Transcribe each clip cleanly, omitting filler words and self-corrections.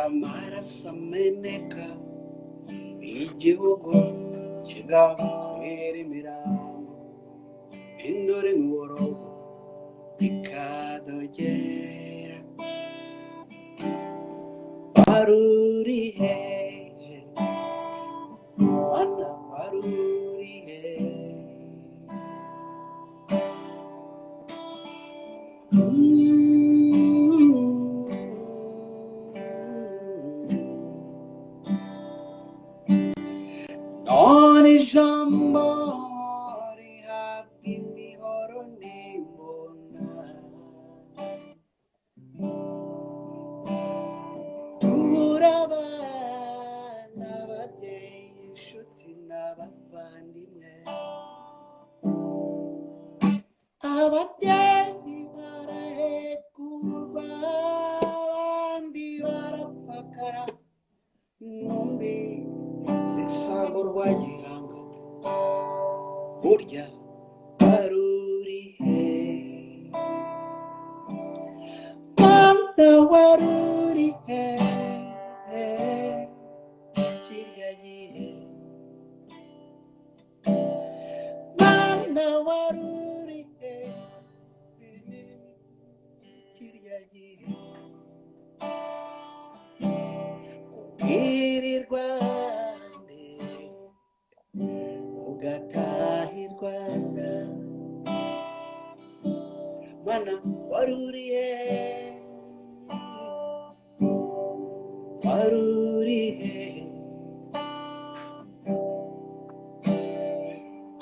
Amaraso ameneka, igihugu kigakwira imirambo, induru imiborogo ikadogera. Wari uri hehe Mana, wari uri hehe? None ijambo rihabwa imihoro n'imbunda, tubura abana, ababyeyi, inshuti n'abavandimwe. Ababyeyi barahekurwa, abandi barapfakara, intumbi zisangurwa gihanga. Burya wari uri he Mana, wari uri he kirya gihe? Mana, wari uri he kirya gihe? Wirirwa nde ugatahirwa na Mana, wari uri he? Wari uri he?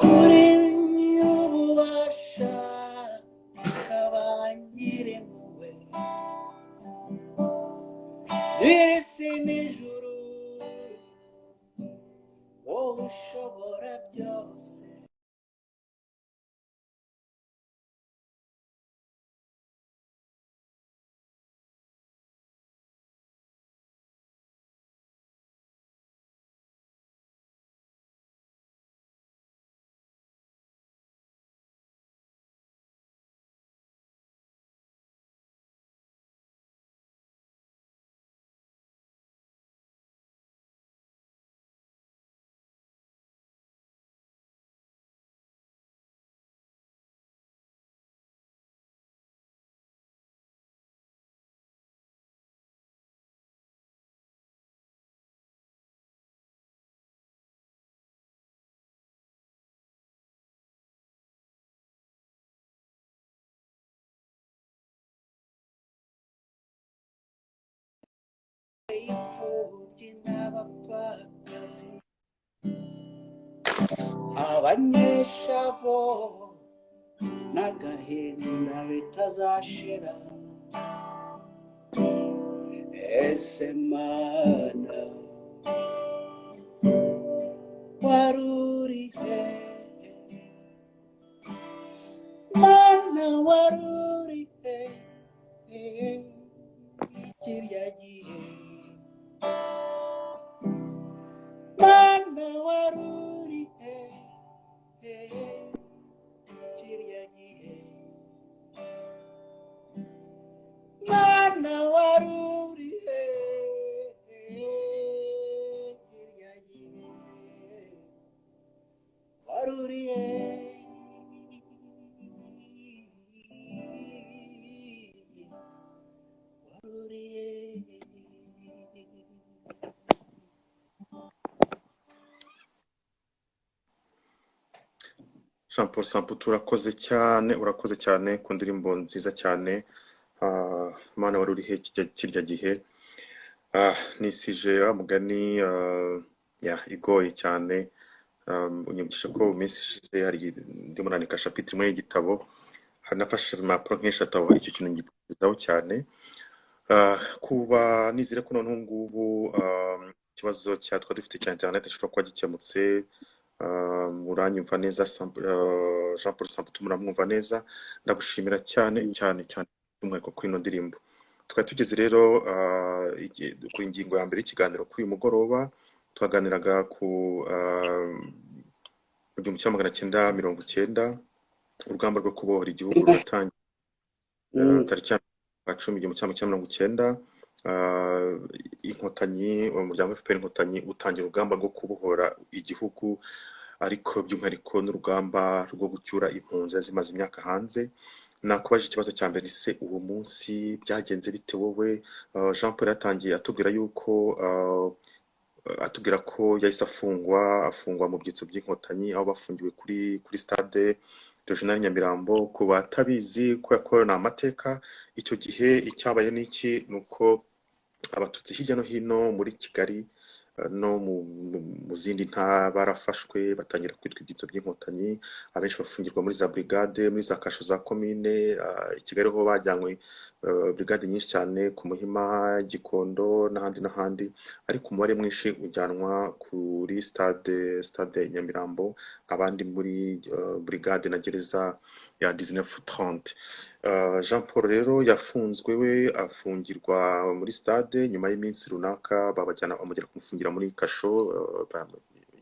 Kuri nyir'ububasha ukaba nyir'impuhwe, nyir'isi n'ijuru, wowe ushobora byose. Imfubyi n'abapfakazi, abanyeshavo n'agahinda bitazashira. Ese Mana, wari uri he? Mana, wari uri he kirya gihe? Mana, wari uri he kirya gihe? Mana, wari uri he kirya gihe? Wari uri he? Wari uri he? Jean Paul Samputu, urakoze cyane, urakoze cyane ku ndirimbo nziza cyane. Mana wari uri he kirya gihe? Nisije wa mugani ya igoye cyane. Unyibukije ko mu minsi ishize hari ndimo nandika chapitre imwe y'igitabo, hari nafashe impapuro nk'eshatu aho icyo kintu ngitekerezaho cyane. Kuba nizere ko noneho ngubu ikibazo cya twari dufite cya internet gishobora kuba gikemutse. Muranyumva neza Jean Paul Samputu, muramwumva neza. Ndagushimira cyane cyane cyane by'umwihariko kuri ino ndirimbo. Twari tugeze rero ku ngingo ya mbere y'ikiganiro kuri uyu mugoroba. Twaganiraga ku 1990, urugamba rwo kubohora igihugu ruratangira tariki ya 10 1990. Inkotanyi, umuryango FPR Inkotanyi utangira urugamba rwo kubohora igihugu, ariko by'umwihariko n'urugamba rwo gucyura impunzi zimaze imyaka hanze. Nakubaje ikibazo cya mbere: se uwo munsi byagenze bite wowe? Jean Paul yatangiye atubwira yuko atubwira ko yahise afungwa mu byitso by'Inkotanyi, aho bafungiwe kuri stade Regional Nyamirambo. Ku batabizi, kubera ko ni amateka, icyo gihe icyabaye ni iki? Ni uko Abatutsi hirya no hino muri Kigali no mu zindi ntara barafashwe, batangira kwitwa ibyitso by'Inkotanyi. Abenshi bafungirwa muri za brigade, muri za kasho za komine. I Kigali ho bajyanywe brigade nyinshi cyane ku Muhima, Gikondo n'ahandi n'ahandi, ariko umubare mwinshi ujyanwa kuri stade Nyamirambo, abandi muri brigade na gereza ya 1930. Jean Paul rero yafunzwe, we afungirwa muri stade. Nyuma y'iminsi runaka babajyana, bamugera kumufungira muri kasho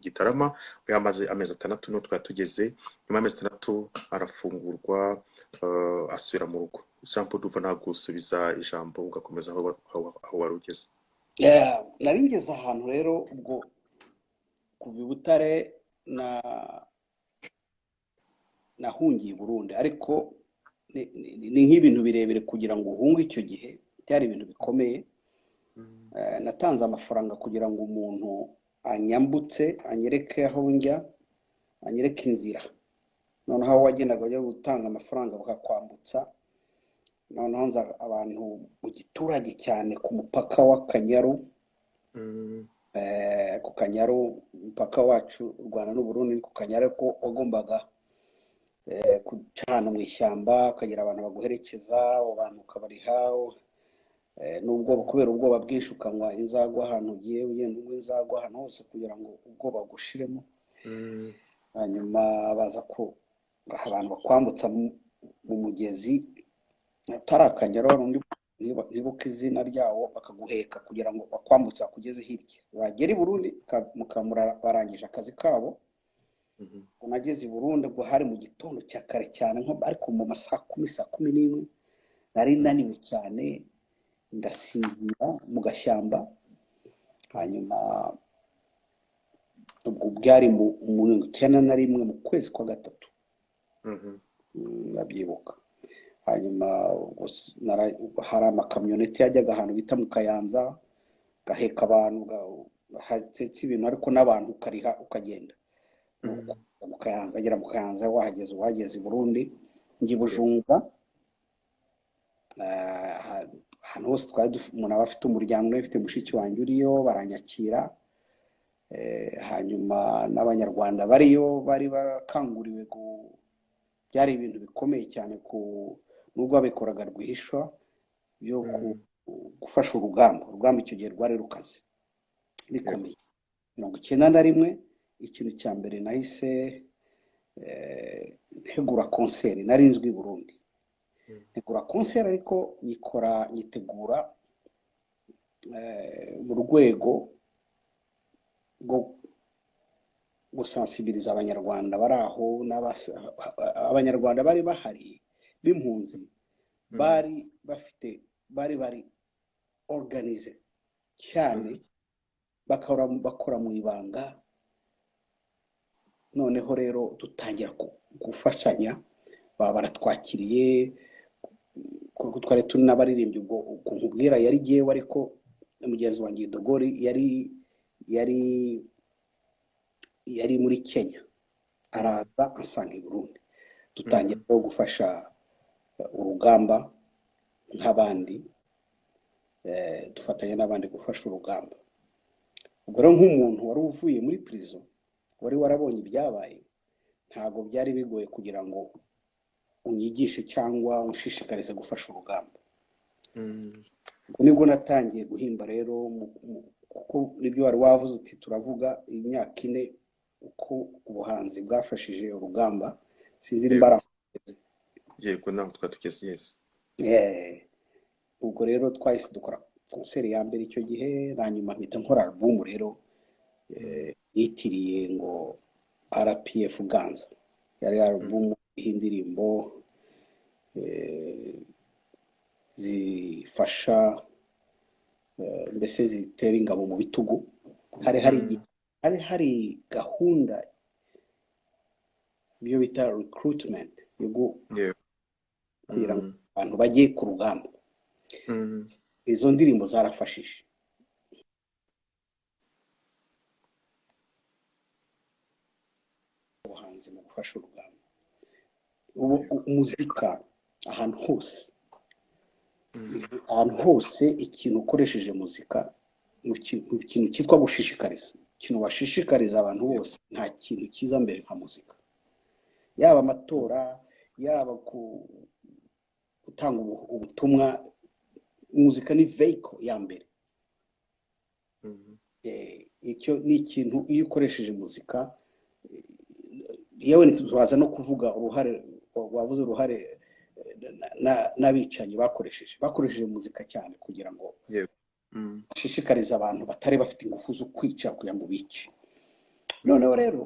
Gitarama, yamaze amezi 6. Niho twari tugeze. Nyuma y'amezi 6 arafungurwa, asubira mu rugo. Jean Paul, duva nagusubiza ijambo ugakomeza aho wari ugeze. Yeah, nari ngeze ahantu rero ubwo kuva i Butare na nahungiye i Burundi, ariko ni nk'ibintu birebire kugira ngo uhunge. Icyo gihe byari ibintu bikomeye. Natanze amafaranga kugira ngo umuntu anyambutse, anyereke aho njya, anyereke inzira. Noneho aho wagendaga ujya gutanga amafaranga bakakwambutsa. Noneho nza abantu mu giturage cyane ku mupaka w'Akanyaru. Ku Kanyaru, umupaka wacu u Rwanda n'u Burundi ni ku Kanyaru, ariko wagombaga gucana mu ishyamba, ukagira abantu baguherekeza, abo bantu ukabariha, n'ubwoba, kubera ubwoba bwinshi ukanywa inzagwa ahantu ugiye, ugenda unywa inzagwa ahantu hose kugira ngo ubwoba bugushiremo. Hanyuma baza ku abantu bakwambutsa mu mugezi atari Akanyaru, hari undi ntibuka izina ryawo, bakaguheka kugira ngo bakwambutse bakugeze hirya, wagera i Burundi mukamura barangije akazi kabo. Ubwo nageze i Burundi, ubwo hari mu gitondo cya kare cyane, nko ariko mu ma saa 10, saa 11, nari naniwe cyane, ndasinzira mu gashyamba. Hanyuma ubwo bwari mu 91, mu kwezi kwa gatatu. Ndabyibuka. Hanyuma ubwo hari amakamyoneti yajyaga ahantu bita mu Kayanza, gaheka abantu, hatetse ibintu, ariko n'abantu ukariha ukagenda. Nuko mu Kayanza, agera mu Kayanza, wahageze wageze i Burundi, njya i Bujumbura. Ahantu hose twari umuntu aba afite umuryango, nari mfite mushiki wanjye uriyo, baranyakira. Hanyuma n'Abanyarwanda bariyo bari barakanguriwe, byari ibintu bikomeye cyane, ku nubwo babikoraga rwihishwa, byo gufasha urugamba. Urugamba icyo gihe rwari rukaze bikomeye. 91, ikintu cya mbere nahise ntegura concert. Nari nzwi i Burundi. Ntegura concert, ariko nyikora, nyitegura mu rwego rwo gusansibiriza Abanyarwanda bari aho, Abanyarwanda bari bahari b'impunzi, bari bafite, bari organisé cyane, bakora mu ibanga. Noneho rero dutangira gufashanya, baba baratwakiriye, kuko twari turi n'abaririmbyi. Ubwo nkubwira yari jyewe, ariko mugenzi wanjye Dogori yari muri Kenya, araza ansanga i Burundi, dutangira rero gufasha urugamba nk'abandi, dufatanya n'abandi gufasha urugamba. Ubwo rero nk'umuntu wari uvuye muri prison, wari warabonye ibyabaye, ntabwo byari bigoye kugira ngo unyigishe cyangwa unshishikarize gufasha urugamba. Ubwo nibwo natangiye guhimba rero, kuko nibyo wari wavuze uti turavuga imyaka 4 uko ubuhanzi bwafashije urugamba. Sinzi Yego. nimba ari aho. Yego, naho twari tugeze, yes. Ubwo rero twahise dukora concert ya mbere icyo gihe, hanyuma mpita nkora album rero, yitiriye ngo RPF Ganza. Yari album y'indirimbo zifasha. mbese zitera ingabo mu bitugu. Hari hari Mm. hari hari gahunda ibyo bita recruitment yo Yego. kugira ngo Mm. abantu bajye ku rugamba. Mm. Izo ndirimbo zarafashije. Ubuhanzi mu gufasha urugamba. Ubu Yego. muzika ahantu hose, Mm. ahantu hose ikintu ukoresheje muzika mu kintu cyitwa gushishikariza, ikintu washishikariza abantu Yego. bose, nta kintu cyiza mbere nka muzika. Yaba amatora, yaba gutanga ubutumwa, muzika ni vehicle ya mbere. Mm. Icyo ni ikintu iyo ukoresheje muzika, yewe turaza no kuvuga uruhare wavuze, uruhare n'abicanyi bakoresheje muzika cyane kugira ngo Yego. Mm. bashishikarize abantu batari bafite ingufu zo kwica kugira ngo bice. Noneho Mm. rero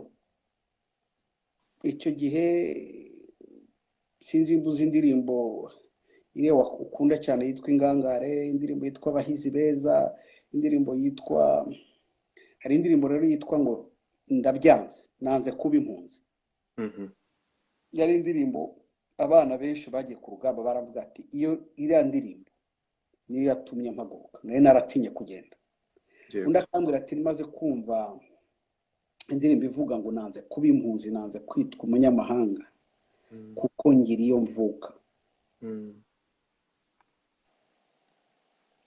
icyo gihe sinzi imbuzi indirimbo iriya ukunda cyane yitwa Ingangare, indirimbo yitwa Abahizi Beza, indirimbo yitwa, hari indirimbo rero yitwa ngo Ndabyanze, nanze kuba impunzi. Mhm. Yari indirimbo abana benshi bagiye ku rugamba baravuga ati iyo iriya ndirimbo niyo yatumye mpaguruka, nari naratinye kugenda. Undi Yego. akambwira ati maze kumva indirimbo ivuga ngo nanze kuba impunzi, nanze kwitwa umunyamahanga Mm. kuko ngira iyo mvuka, Mm.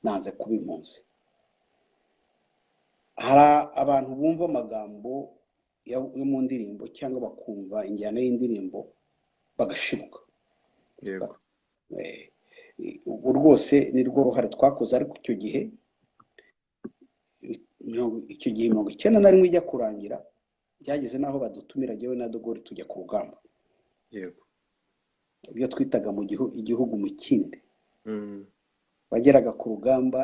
nanze kuba impunzi. Hari abantu bumva amagambo yo mu ndirimbo cyangwa bakumva injyana y'indirimbo bagashibuka. Yego. Ubu rwose ni rwo ruhare twakoze, ariko icyo gihe 91 ijya kurangira byageze n'aho badutumira jyewe na De Gaulle tujya ku rugamba. Yego. Ibyo twitaga mu igihugu mu kindi. Mm. Wageraga ku rugamba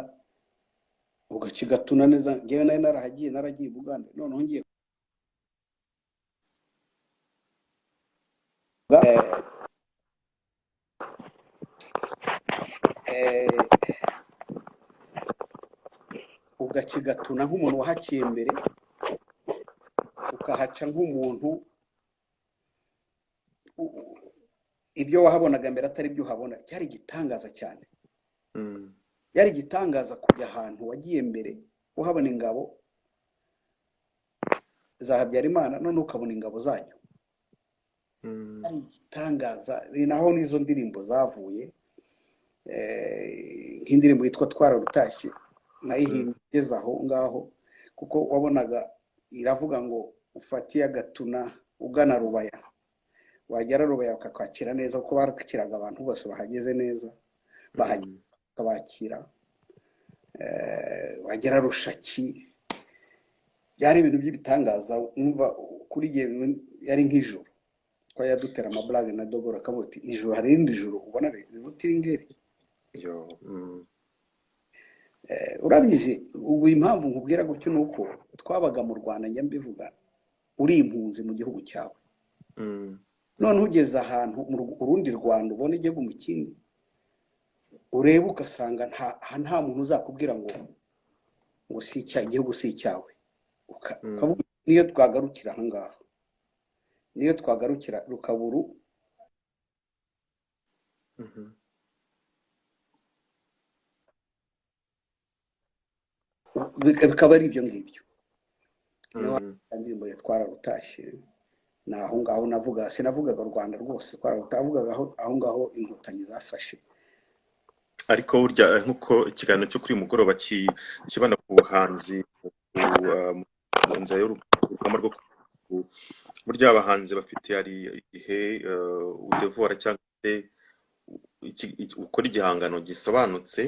ugacigatuna neza. Njyewe nari narahagiye, naragiye i Bugande, noneho ngiye ugacigatuna nk'umuntu wahaciye mbere, ukahaca nk'umuntu ibyo wahabonaga mbere atari byo uhabona. Cyari igitangaza cyane. Mm. Byari igitangaza kujya ahantu wagiye mbere uhabona ingabo za Habyarimana, none ukabona ingabo zanyu. Mm. Ari igitangaza. Ni naho n'izo ndirimbo zavuye, nk'indirimbo yitwa Twararutashye nayihimbye Mm. igeze aho ngaho, kuko wabonaga iravuga ngo ufatiye agatuna ugana Rubaya, wagera Rubaya bakakwakira neza, kuko bakiraga abantu bose bahageze neza, bahagera Mm. bakabakira. Wagera Rushaki, byari ibintu by'ibitangaza. Umva kuri jye yari nk'ijoro, twajya dutera amaburage na Dogora akavuga ati ijoro hari irindi joro ubona riruta iri ngiri. Yo. Mm. Urabizi ubu impamvu nkubwira gutyo ni uko twabaga mu Rwanda, njya mbivuga, uri impunzi mu gihugu cyawe. Mm. None ugeze ahantu mu urundi Rwanda ubona igihugu mu kindi, ureba ugasanga nta muntu uzakubwira ngo si icya igihugu si icyawe. Mm. Ukavuga niyo twagarukira aha ngaha, niyo twagarukira Rukaburu, Mhm. bikaba ari ibyo ngibyo. Niho Mm. indirimbo ya Twararutashye, ni aho ngaho navuga, sinavugaga u Rwanda rwose, twaravugaga aho ngaho inkotanyi zafashe. Ariko burya nk'uko ikiganiro cyo kuri uyu mugoroba kibanda ku buhanzi, mu nzira y'urugamba rwo burya abahanzi bafite hari igihe udevora cyangwa se ukora igihangano gisobanutse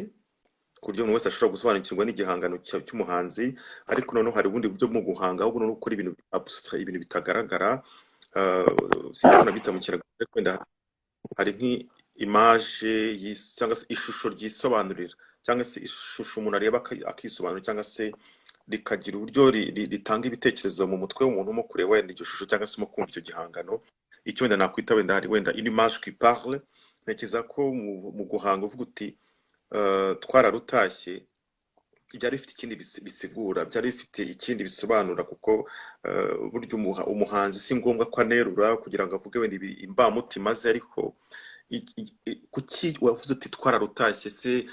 ku buryo umuntu wese ashobora gusobanukirwa n'igihangano cy'umuhanzi, ariko noneho hari ubundi buryo mu guhanga, ahubwo noneho ukora ibintu abstrait, ibintu bitagaragara, sinzi ko nabyita mu Kinyarwanda, ariko wenda hari nk'image cyangwa se ishusho ryisobanurira, cyangwa se ishusho umuntu areba akisobanura, cyangwa se rikagira uburyo ritanga ibitekerezo mu mutwe w'umuntu urimo kureba wenda iryo shusho cyangwa se urimo kumva icyo gihangano. Icyo wenda nakwita wenda hari wenda une image qui parle. Ntekereza ko mu guhanga uvuga uti twararutashye, Byari bifite ikindi bisigura, byari bifite ikindi bisobanura, kuko burya umuhanzi si ngombwa ko anerura kugira ngo avuge wenda imbamutima ze, ariko kuki wavuze uti twararutashye se,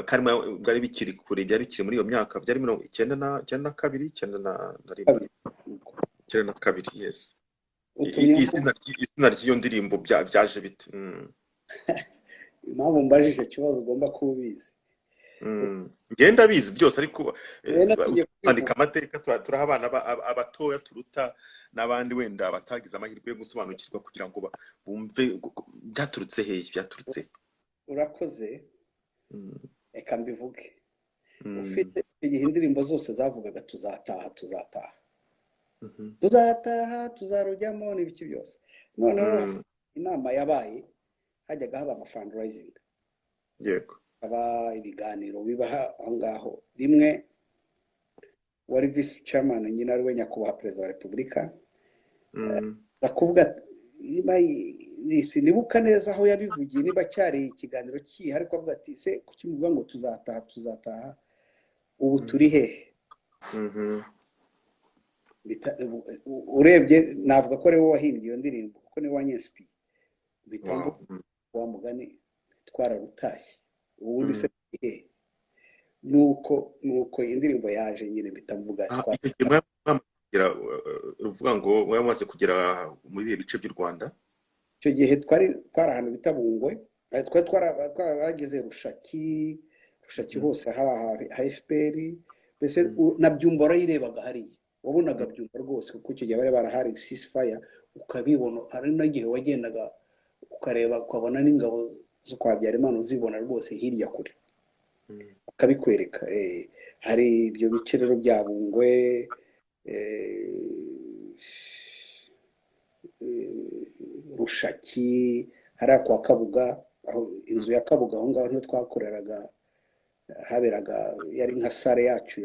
kandi bwari bikiri kure, byari bikiri muri iyo myaka, byari 92, 91, Kabiri. 92, yes. Utumye Izina ry'iyo ndirimbo byaje bite? Impamvu mbajije icyo kibazo ugomba kuba ubizi. Ngenda bizi byose, ariko Bene tugiye kwandika kubivuga. amateka turaha abana abatoya turuta n'abandi wenda batagize amahirwe yo gusobanukirwa kugira ngo bumve byaturutse hehe, byaturutse he. Urakoze. Reka mbivuge. Ufite igihe indirimbo zose zavugaga tuzataha, tuzataha, tuzataha, tuzarujyamo n'ibiki byose. Noneho inama yabaye, hajyaga haba ama fundraising, haba ibiganiro biba aho ngaho. Rimwe wari vice chairman nyine ari we nyakubahwa perezida wa repubulika, ndakuvuga niba sinibuka neza aho yabivugiye, niba cyari ikiganiro kihe, ariko avuga ati se kuki muvuga ngo tuzataha, tuzataha, ubu turi hehe? Urebye navuga ko ari wowe wahimbye iyo ndirimbo, kuko niwe wanyinspiye. Mpita mvuga wa mugani twararutashye, ubundi se turi hehe? Nuko indirimbo yaje nyine, mpita mvuga Icyo gihe mwamaze kugera, uvuga ngo mwamaze kugera muri ibihe bice by'u Rwanda? Icyo gihe twari ahantu bita Bungwe, twari twarageze Rushaki, Rushaki hose hari ha FPR, mbese na Byumba warayirebaga hariya, wabonaga Byumba rwose, kuko icyo gihe bari barahari ceasefire, ukabibona. Hari n'igihe wagendaga ukareba ukabona n'ingabo zo kwa Habyarimana uzibona rwose hirya kure, bakabikwereka. Hari ibyo bice rero bya Bungwe, Rushaki, hariya kwa Kabuga, aho inzu ya Kabuga aho ngaho niho twakoreraga, haberaga, yari nka sale yacu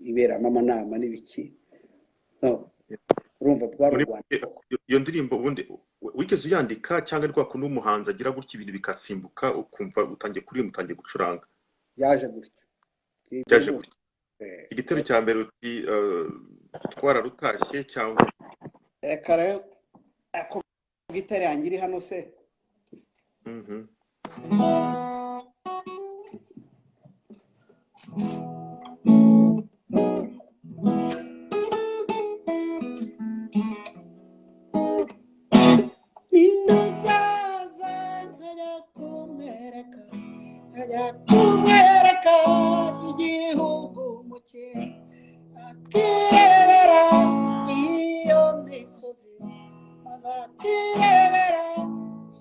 iberamo amanama n'ibiki. No, urumva bwari Muri u Rwanda. Iyo ndirimbo ubundi wigeze uyandika, cyangwa ari kwa kundi umuhanzi agira gutya ibintu bikasimbuka, ukumva utangiye kuririmba, utangiye gucuranga? Yaje gutyo. Ibyo Byaje rwose. gutyo. Igitero cya mbere uti twararutashye cyangwa? Reka rero ako gitare yanjye iri hano se. Ninduzaza nkajya kumwereka, nkajya kumwereka igihugu muke, akirebera iyo misozi, maze akirebera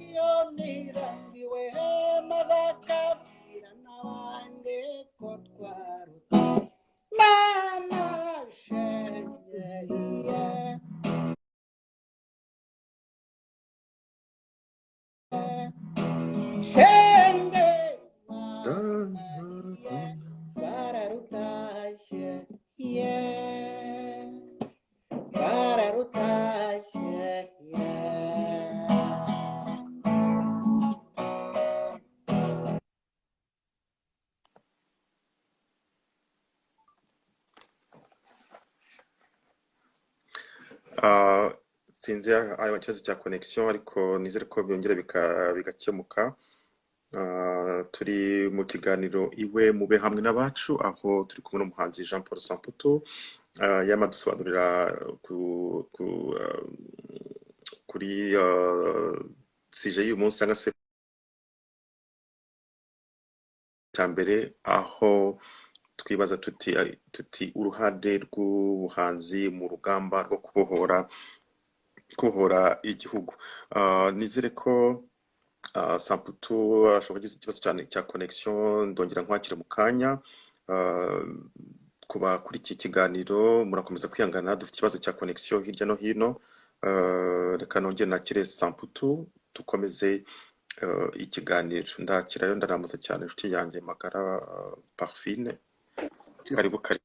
iyo nirambiwe, maze akabwira n'abandi ko twarutse. Mama shenge iye, shenge mama iye, bararutashye iye, bararutashye iye. Sinzi ayo ikibazo cya connection, ariko nizere ko byongera bigakemuka. Turi mu kiganiro iwe mube hamwe n'abacu, aho turi kumwe n'umuhanzi Jean Paul Samputu, yamadusobanurira kuri sije y'uyu munsi cyangwa se cya mbere, aho twibaza tuti uruhare rw'ubuhanzi mu rugamba rwo kubohora igihugu. Nizere ko Samputu ashobora kugira ikibazo cyane cya connection, ndongera nkwakira mu kanya. Kuba kuri iki kiganiro murakomeza kwihangana, dufite ikibazo cya connection hirya no hino. Reka nongere nakire Samputu dukomeze ikiganiro. Ndakirayo, ndaramuza cyane inshuti yanjye magara, Parfine. Karibu karibu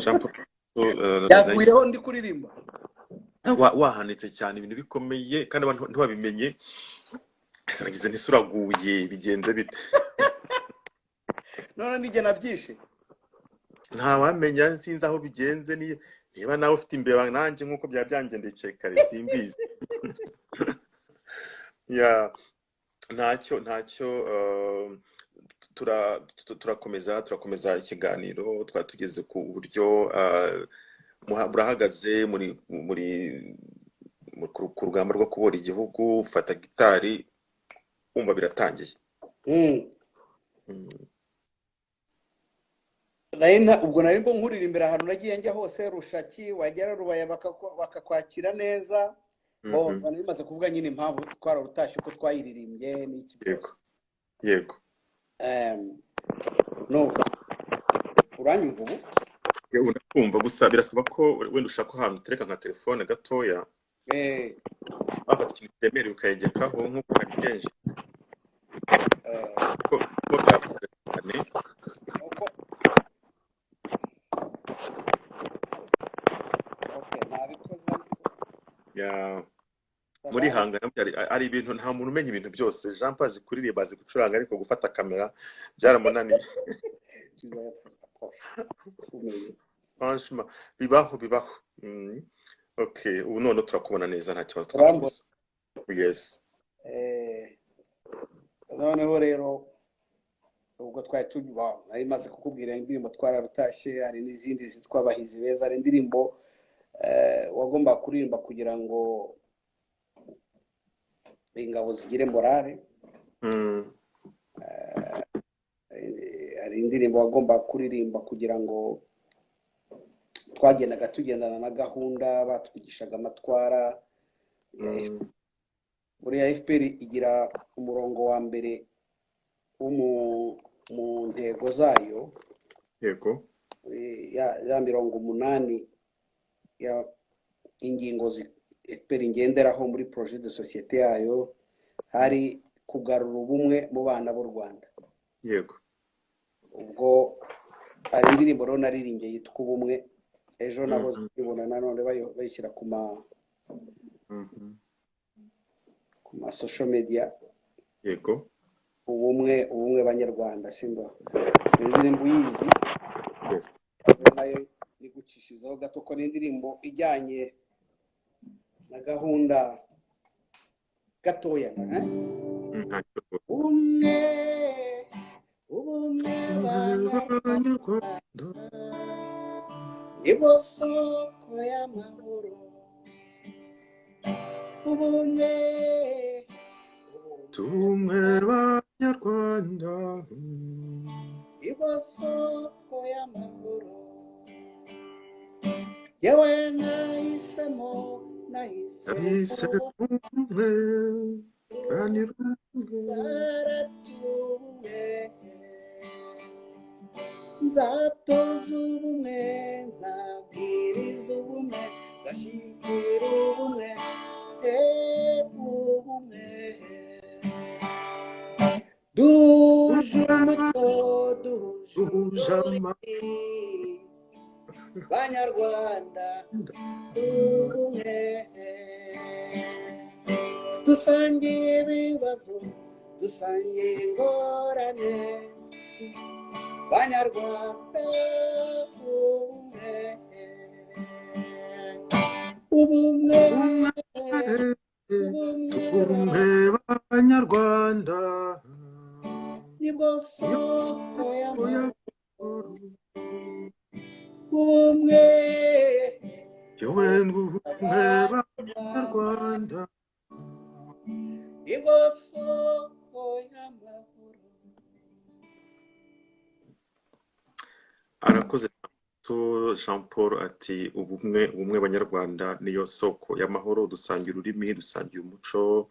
Jean Paul. Yavuyeho ndi kuririmba. Wahanitse cyane ibintu bikomeye kandi abantu ntibabimenye. Ese nagize nti uraguye, bigenze bite? None nijye nabyishe. Ntawamenya, sinzi aho bigenze, niba nawe ufite imbeba nanjye nk'uko byaba byangendekeye kare, simbizi. Ya, ntacyo, turakomeza ikiganiro. Twari tugeze ku buryo murahagaze muri ku rugamba rwo kubohora igihugu, ufata gitari, wumva biratangiye. Ubwo nari mbo nkuririmbira ahantu nagiye njya hose, Rushaki, wagera Rubaya bakakwakira neza. Bo nari bimaze kuvuga nyine impamvu twararutashye, uko twayiririmbye n'iki byose. Yego. Nuko uranyumva ubu? Yewe, ndakumva, gusa birasaba ko wenda ushaka ahantu utereka nka telefone gatoya, wafata ikintu kiremereye ukayegekaho nk'uko nabigenje, kuko byavuze cyane. Nuko okay, nabikoze ariko Ya, muri hangana ari ibintu, nta muntu umenya ibintu byose. Jean Paul azi kuririmba, azi gucuranga, ariko gufata kamera byaramunaniye. Tu dois être proche. Umenye. Franchement, bibaho, bibaho. Okay, ubu none turakubona neza, nta kibazo. Urambona? Twakomeza, yes. Noneho rero ubwo twari tuba nari maze kukubwira indirimbo Twararutashye, hari n'izindi zitwa Abahizi Beza, hari indirimbo wagomba kuririmba kugira ngo ingabo zigire morale. Hari indirimbo wagomba kuririmba kugira ngo twagendaga tugendana na gahunda batwigishaga, amatwara ya Buriya FPR igira umurongo wa mbere wo mu ntego zayo, ya 80 ya ingingo FPR igenderaho muri projet de société yayo, hari kugarura ubumwe mu bana b'u Rwanda. Ubwo hari indirimbo rero naririmbye yitwa Ubumwe, ejo nahoze mbibona nanone bayishyira ku ma social media. Ubumwe, ubumwe banyarwanda, simba sinzi nimba uyizi. Yes. Nayo nigucishizaho gato ko ni indirimbo ijyanye na gahunda gatoya, eh? Ntacyo rwose. Ubumwe, ubumwe banyarwanda, Banyarwanda, nibo soko y'amahoro. Ubumwe, ubumwe, tumwe banyarwanda, nibo soko y'amahoro. Yewe, nahisemo, nahisemo nahise ubumwe, banyarwanda, nzarata ubumwe, nzatoza ubumwe, nzabwiriza ubumwe, nzashyigikira ubumwe, ubumwe duhuje umuco, duhuje duhuje ururimi, banyarwanda, ubumwe dusangiye ibibazo, dusangiye ingorane, banyarwanda, ubumwe, ubumwe, ubumwe, ubumwe, tumwe banyarwanda, nibwo soko y'amahoro. Ubumwe, yewe, ubumwe banyarwanda, nibwo soko y'amahoro. Arakoze Jean Paul, ati ubumwe, ubumwe banyarwanda niyo soko y'amahoro. Dusangiye ururimi, dusangiye umuco,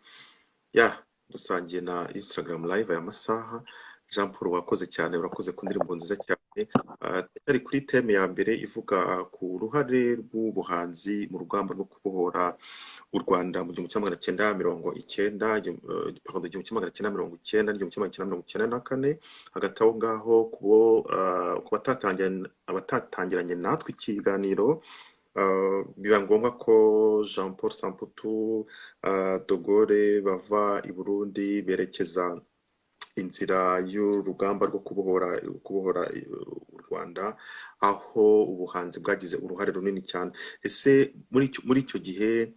ya dusangiye na Instagram Live aya masaha. Jean Paul, wakoze cyane, urakoze ku ndirimbo nziza cyane. Turacyari kuri thème ya mbere ivuga ku ruhare rw'ubuhanzi mu rugamba rwo kubohora u Rwanda mu 1990, pardon, 1990 n'1994. Hagati aho ngaho, ku abatatangiranye natwe ikiganiro, biba ngombwa ko Jean Paul Samputu, De Gaulle bava i Burundi berekeza inzira y'urugamba rwo kubohora u Rwanda, aho ubuhanzi bwagize uruhare runini cyane. Ese muri icyo gihe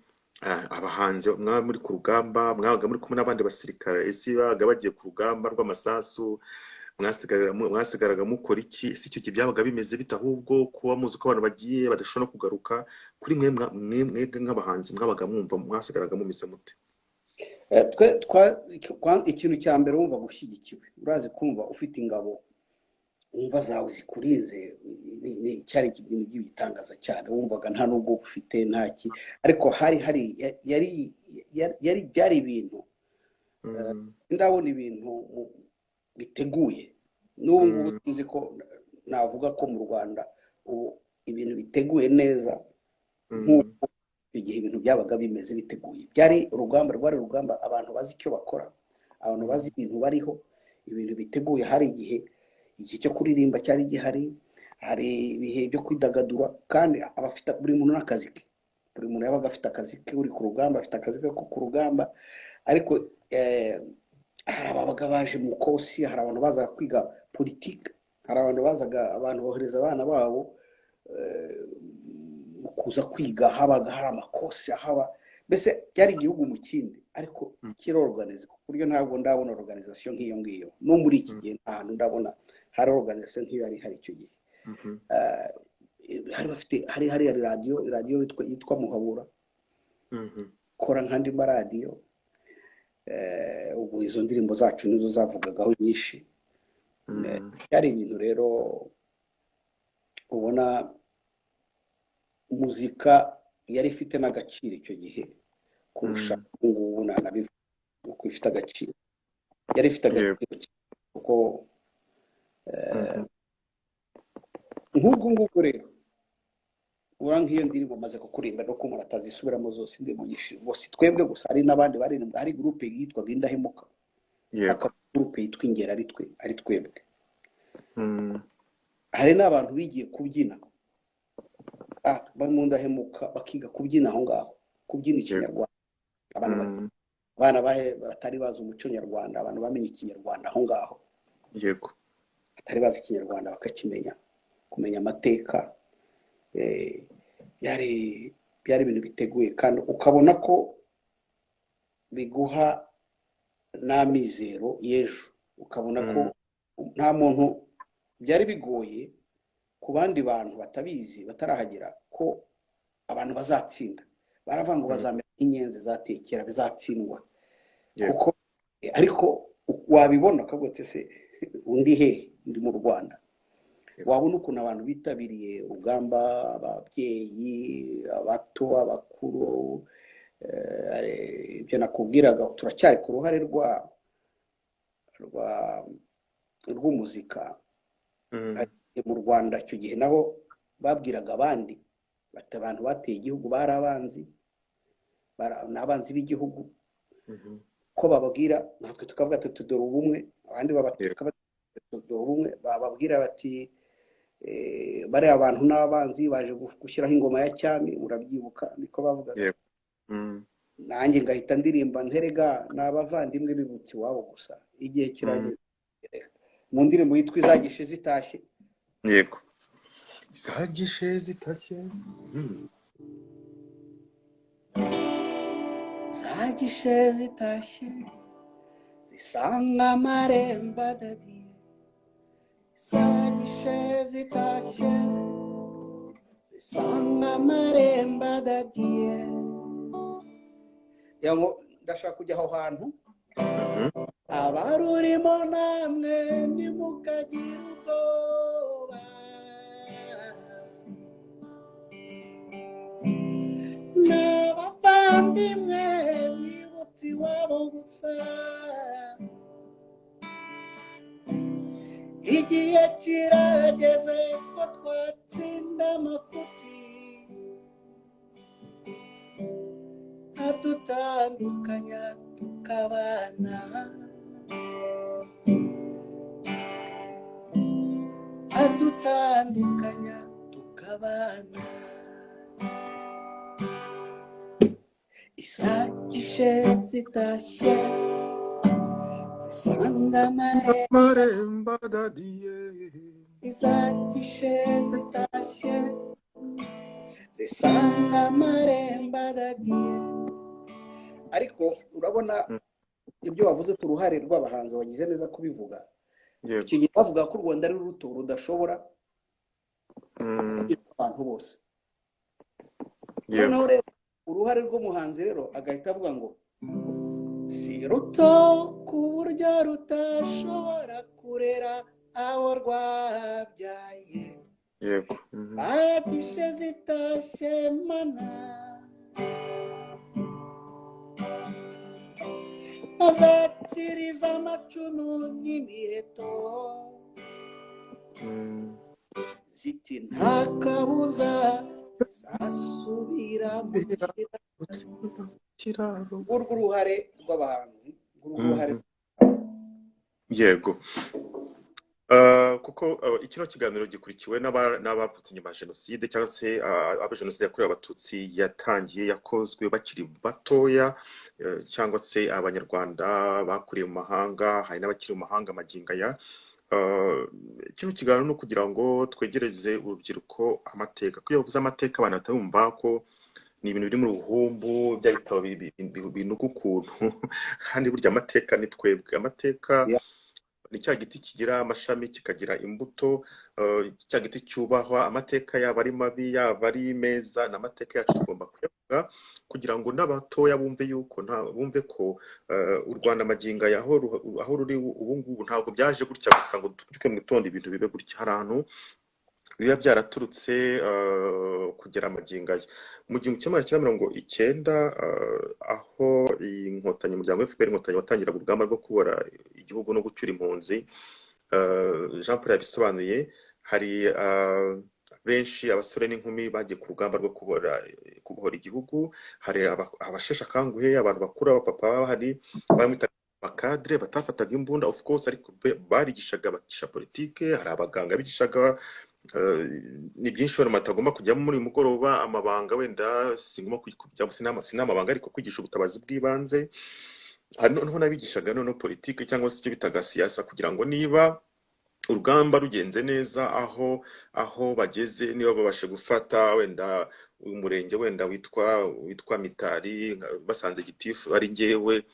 abahanzi mwaba muri ku rugamba, mwabaga muri kumwe n'abandi basirikare? Ese babaga bagiye ku rugamba rw'amasasu, mwasigaraga mukora iki? Ese icyo gihe byabaga bimeze bite? Ahubwo kuba muzi ko abantu bagiye badashobora no kugaruka, kuri mwe mwebwe nk'abahanzi mwabaga mwumva mwasigaraga mumeze mute? Ikintu cya mbere wumva gushyigikiwe, urazi kumva ufite ingabo wumva zawe zikurinze, cyari ibintu by'ibitangaza cyane. Wumvaga nta nubwo ufite nta ki, ariko hari hari yari yari byari ibintu ndabona ibintu biteguye. N'ubu ngubu tuzi ko navuga ko mu Rwanda ubu ibintu biteguye neza nk'uko igihe ibintu byabaga bimeze biteguye. Byari urugamba, rwari urugamba abantu bazi icyo bakora, abantu bazi ibintu bariho, ibintu biteguye. Hari igihe cyo kuririmba cyari gihari, hari ibihe byo kwidagadura, kandi abafite buri muntu n'akazi ke, buri muntu yabaga afite akazi ke, uri ku rugamba afite akazi ke ko ku rugamba. Ariko hari ababaga baje mu kosi, hari abantu bazaga kwiga politiki, hari abantu bazaga, abantu bohereza abana babo mu kuza kwiga, habaga hari amakosi, haba mbese byari igihugu mu kindi, ariko kirorganize ku buryo ntabwo ndabona organisation nk'iyo ngiyo no muri iki gihe. Nta hantu ndabona hari organisation nk'iyo yari ihari icyo gihe. Hari bafite hari hari radiyo yitwa Muhabura, kora nk'andi maradiyo. Ubu izo ndirimbo zacu nizo zavugagaho nyinshi. Byari ibintu rero ubona muzika yari ifite n'agaciro icyo gihe kurusha ngubu, nanabivuga uko ifite agaciro, yari ifite agaciro kuko nk'ubwo ngubwo rero ura nk'iyo ndirimbo maze kukurimba no ko umuntu atazisubiramo zose, indirimbo nyinshi si twebwe gusa, hari n'abandi baririmba. Hari gurupe yitwaga Indahemuka, hakaba gurupe yitwa Ingera, ari twebwe. Hari n'abantu bigiye kubyina bari mu Ndahemuka, bakiga kubyina aho ngaho, kubyina ikinyarwanda. Abana batari bazi umuco nyarwanda, abantu bamenye ikinyarwanda aho ngaho, yego, batari bazi ikinyarwanda bakakimenya, kumenya amateka. Byari ibintu biteguye, kandi ukabona ko biguha n'amizero y'ejo, ukabona ko nta muntu byari bigoye ku bandi bantu batabizi batarahagera ko abantu bazatsinda. Baravuga ngo bazamera nk'inyenzi zatekera, bizatsindwa kuko, ariko wabibona ukavuga uti se undi he, ndi mu Rwanda. Wabona ukuntu abantu bitabiriye urugamba, ababyeyi, abato, abakuru. Ibyo nakubwiraga turacyari ku ruhare rw'umuzika mu Rwanda. Icyo gihe naho babwiraga abandi bati abantu bateye igihugu bari abanzi, ni abanzi b'igihugu, ko bababwira natwe tukavuga ati tudore ubumwe, abandi dore ubumwe, bababwira bati bariya abantu n'abanzi baje gushyiraho ingoma ya cyami, urabyibuka niko bavugaga. Nanjye ngahita ndirimba nterega ni abavandimwe bibutse iwabo gusa. Igihe kirageze mu ndirimbo yitwa Izagishe zitashye. Yego, Izagishe zitashye, Izagishe zitashye zisanga amarembo adadiye, Izagishe zitashye zisanga amarembo adadiye. Ndashaka kujya aho hantu. Abarurimo namwe ntimukagira ubwoba, n'abavandimwe bibutse iwabo gusa. Igihe kirageze ko twatsinda amafuti adutandukanya tukabana, adutandukanya tukabana. Isagishe zitashye Zisanga amarembo Maremba adadiye. Izatishe zitashye, zisanga amarembo adadiye. Ariko urabona ibyo wavuze, uruhare rw'abahanzi, wagize neza kubivuga. Icyo gihe bavuga ko u Rwanda ari ruto, rudashobora kugira abantu bose. Noneho rero uruhare rw'umuhanzi rero, agahita avuga ngo si ruto ku buryo rutashobora kurera abo rwabyaye. yego Batishe zitashye mana, bazakiriza amacumu n'imiheto, ziti nta kabuza zasubira mu kiraro. Urwo uruhare rw'abahanzi, urwo uruhare. Yego. Kuko kino kiganiro gikurikiwe n'abavutse nyuma ya jenoside, cyangwa se abo jenoside yakorewe Abatutsi yatangiye, yakozwe bakiri batoya, cyangwa se Abanyarwanda bakuriye mu mahanga, hari n'abakiri mu mahanga magingo aya. Kino kiganiro ni ukugira ngo twegereze urubyiruko amateka, kuko iyo bavuze amateka abantu bahita bumva ko ni ibintu biri mu ruhumbu, bya bitabo binuka ukuntu, kandi burya amateka ni twebwe. Amateka ni cya giti kigira amashami, kikagira imbuto, cya giti cyubahwa. Amateka yaba ari mabi, yaba ari meza, ni amateka yacu, tugomba kuyavuga kugira ngo n'abatoya bumve yuko nta bumve ko u Rwanda magingo aya aho ruri ubu ngubu ntabwo byaje gutya gusa ngo tubyuke mu gitondo ibintu bibe gutya. Hari ahantu biba byaraturutse kugera magingo aya. Mu 1990, aho iyi Nkotanyi, umuryango FPR Inkotanyi watangiraga urugamba rwo kubohora igihugu no gucyura impunzi, Jean Paul yabisobanuye, hari benshi, abasore n'inkumi bagiye ku rugamba rwo kubohora igihugu. Hari abasheshe akanguhe, abantu bakuru, abapapa, hari bamwita abakadre batafataga imbunda of course, ariko barigishaga, bakigisha politike. Hari abaganga bigishaga, ni byinshi wenda batagomba kujyamo muri uyu mugoroba, amabanga wenda singomba kujyamo, sinamabanga, ariko kwigisha ubutabazi bw'ibanze. Hari noneho n'abigishaga noneho politike, cyangwa se icyo bitaga siyasa, kugira ngo niba urugamba rugenze neza, aho bageze, niba babashe gufata wenda umurenge wenda witwa Mitari, basanze gitifu ari njyewe,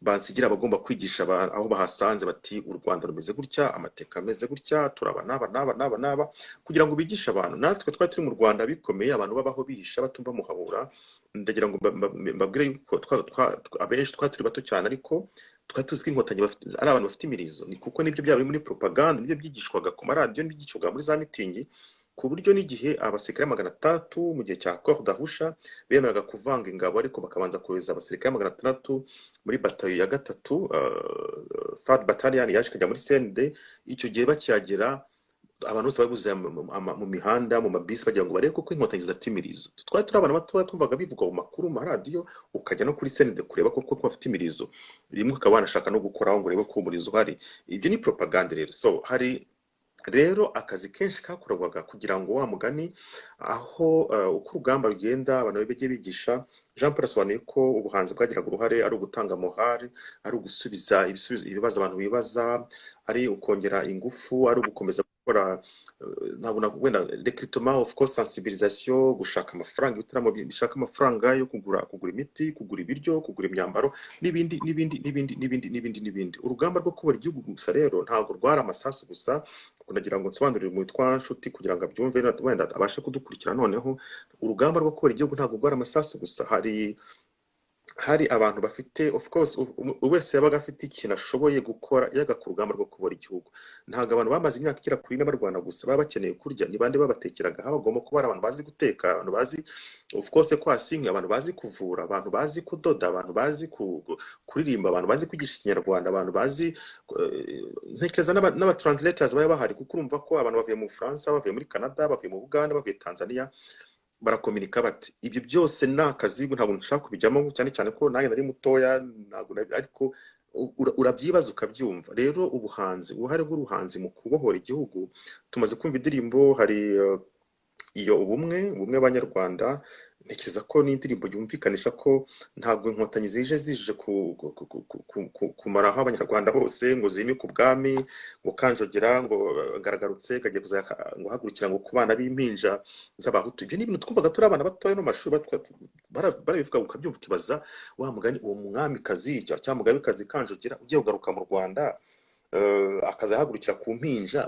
bansigira abagomba kwigisha aho bahasanze bati u Rwanda rumeze gutya, amateka ameze gutya, turaba n'aba n'aba n'aba n'aba, kugira ngo bigishe abantu. Natwe twari turi mu Rwanda bikomeye, abantu babaho bihisha, batumva muhabura. Ndagira ngo mbabwire yuko abenshi twari turi bato cyane, ariko twari tuzi ko Inkotanyi ari abantu bafite imirizo, ni kuko nibyo byaba biri muri propaganda, nibyo byigishwaga ku maradiyo, nibyo byigishwaga muri za mitingi, ku buryo n'igihe abasirikare 600 mu gihe cya Accord d'Arusha bemeraga kuvanga ingabo, ariko bakabanza kohereza abasirikare 600 muri batayo ya gatatu, third battalion yaje ikajya muri CND. Icyo gihe bakihagera, abantu bose bari buzuye mu mihanda, mu mabisi, bagira ngo barebe koko Inkotanyi zidafite imirizo. Twari turi abana batoya, twumvaga bivugwa mu makuru, mu maradiyo, ukajya no kuri CND kureba koko ko bafite imirizo, rimwe ukaba wanashaka no gukoraho ngo urebe ko umurizo uhari. Ibyo ni propaganda rero. So hari rero akazi kenshi kakorwaga kugira ngo wa mugani aho uko urugamba rugenda, abantu bajye bigisha. Jean Paul asobanuye ko ubuhanzi bwagiraga uruhare, ari ugutanga morale, ari ugusubiza ibisubizo ibibazo abantu bibaza, ari ukongera ingufu, ari ugukomeza gukora, ntabwo wenda recrutement, of course, sensibilisation, gushaka amafaranga, ibitaramo bishaka amafaranga yo kugura imiti, kugura ibiryo, kugura imyambaro n'ibindi n'ibindi n'ibindi n'ibindi n'ibindi n'ibindi. Urugamba rwo kubara igihugu gusa rero ntabwo rwari amasasu gusa. Nagira ngo nsobanurire mu witwa Nshuti kugira ngo abyumve, wenda abashe kudukurikira. Noneho urugamba rwo kubara igihugu ntabwo rwari amasasu gusa. Hari abantu bafite, of course, wese yabaga afite ikintu ashoboye gukora yaga ku rugamba rwo kubara igihugu. Ntabwo abantu bamaze imyaka igera kuri 4 barwana gusa baba bakeneye kurya. Ni bande babatekeraga? Haba bagomba kuba ari abantu bazi guteka, abantu bazi of course kwasa inkwi, abantu bazi kuvura, abantu bazi kudoda, abantu bazi kuririmba, abantu bazi kwigisha Ikinyarwanda, abantu bazi, ntekereza n'aba translators bari bahari, kuko urumva ko abantu bavuye mu Bufaransa, bavuye muri Canada, bavuye mu Buganda, bavuye Tanzania, barakominika bate? Ibyo byose ni akazi, ntabwo nshaka kubijyamo cyane cyane ko nanjye nari mutoya, ntabwo ariko urabyibaza ukabyumva. Rero ubuhanzi, uruhare rw'ubuhanzi mu kubohora igihugu, tumaze kumva indirimbo. Hari Iyo ubumwe b'Abanyarwanda, ntekereza ko n'indirimbo yumvikanisha ko ntabwo Inkotanyi zije kumaraho Abanyarwanda bose ngo zimike ubwami, ngo Kanjogera ngo garagarutse kagiye ngo hagurukira ngo ku bana b'impinja z'Abahutu. Ibyo ni ibintu twumvaga turi abana batoya no mu mashuri, barabivuga ukabyumva, ukibaza wa mugani uwo mwamikazi cyangwa mugabekazi Kanjogera ugiye kugaruka mu Rwanda, akazahagurukira ku mpinja.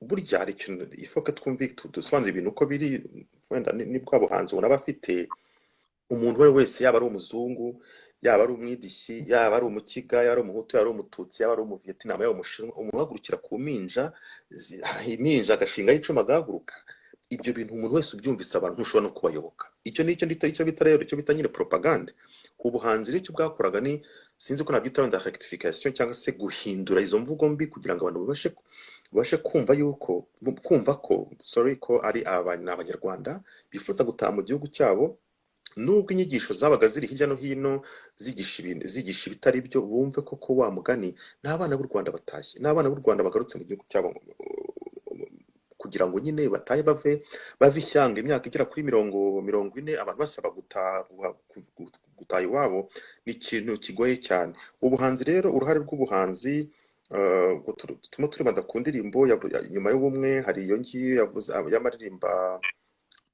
Burya hari ikintu ifoke twumvi dusobanura ibintu uko biri. Wenda ni bwa buhanzi ubona afite umuntu uwo ari we wese, yaba ari umuzungu, yaba ari umwidishyi, yaba ari umukiga, yaba ari umuhutu, yaba ari umututsi, yaba ari umuviyetinama, yaba umushinwa, umuntu uhagurukira ku mpinja, impinja agashingaho icumu agahaguruka, ibyo bintu umuntu wese ubyumvise, abantu ntushobora no kubayoboka. Icyo ni icyo bita rero, icyo bita nyine propagande. Ubuhanzi rero icyo bwakoraga ni, sinzi ko nabyita wenda rectification cyangwa se guhindura izo mvugo mbi kugira ngo abantu babashe kumva yuko, kumva ko, sorry, ko ari ni Abanyarwanda bifuza gutaha mu gihugu cyabo, nubwo inyigisho zabaga ziri hirya no hino zigisha ibintu, zigisha ibitari byo, bumve koko wa mugani ni abana b'u Rwanda batashye, ni abana b'u Rwanda bagarutse mu gihugu cyabo, kugira ngo nyine batahe bave ishyanga. Imyaka igera kuri 40 abantu basaba gutaha iwabo ni ikintu kigoye cyane. Ubuhanzi rero, uruhare rw'ubuhanzi, ubwo turimo turibanda ku ndirimbo nyuma y'ubumwe, hari iyo ngiyo yavuze y'amaririmba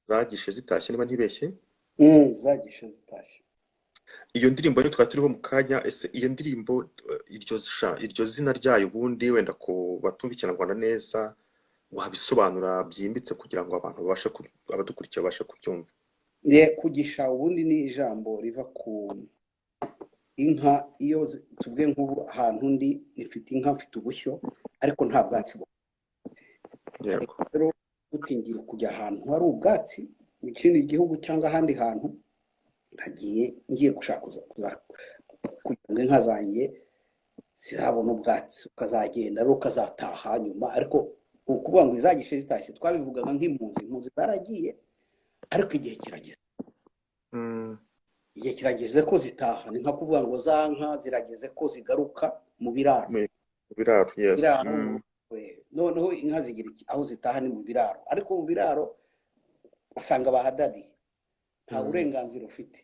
zagishe zitashye, niba ntibeshye. Zagishe zitashye. Iyo ndirimbo rero twari turiho mu kanya, ese iyo ndirimbo, iryo zina ryayo ubundi, wenda ku batumva Ikinyarwanda neza, wabisobanura byimbitse kugira ngo abantu babashe abadukurikiye babashe kubyumva? Kugisha ubundi ni ijambo riva ku inka. Iyo tuvuge nk'ubu ahantu ndi nifite inka, mfite ubushyo, ariko nta bwatsi buhari. Rero dutingiye kujya ahantu hari ubwatsi mu kindi gihugu cyangwa ahandi hantu, nkagiye ngiye gushaka kugira ngo inka zanjye zizabone ubwatsi, ukazagenda rero ukazataha nyuma. Ariko ukuvuga ngo izagishe zitashye, twabivugaga nk'impunzi. Impunzi zaragiye, ariko igihe kirageze, igihe kirageze ko zitaha. Ni nka kuvuga ngo za nka zirageze ko zigaruka mu biraro. Mu biraro, yes. Biraro. Noneho inka zigira aho zitaha ni mu biraro, ariko mu biraro usanga bahadadiye, nta burenganzira ufite.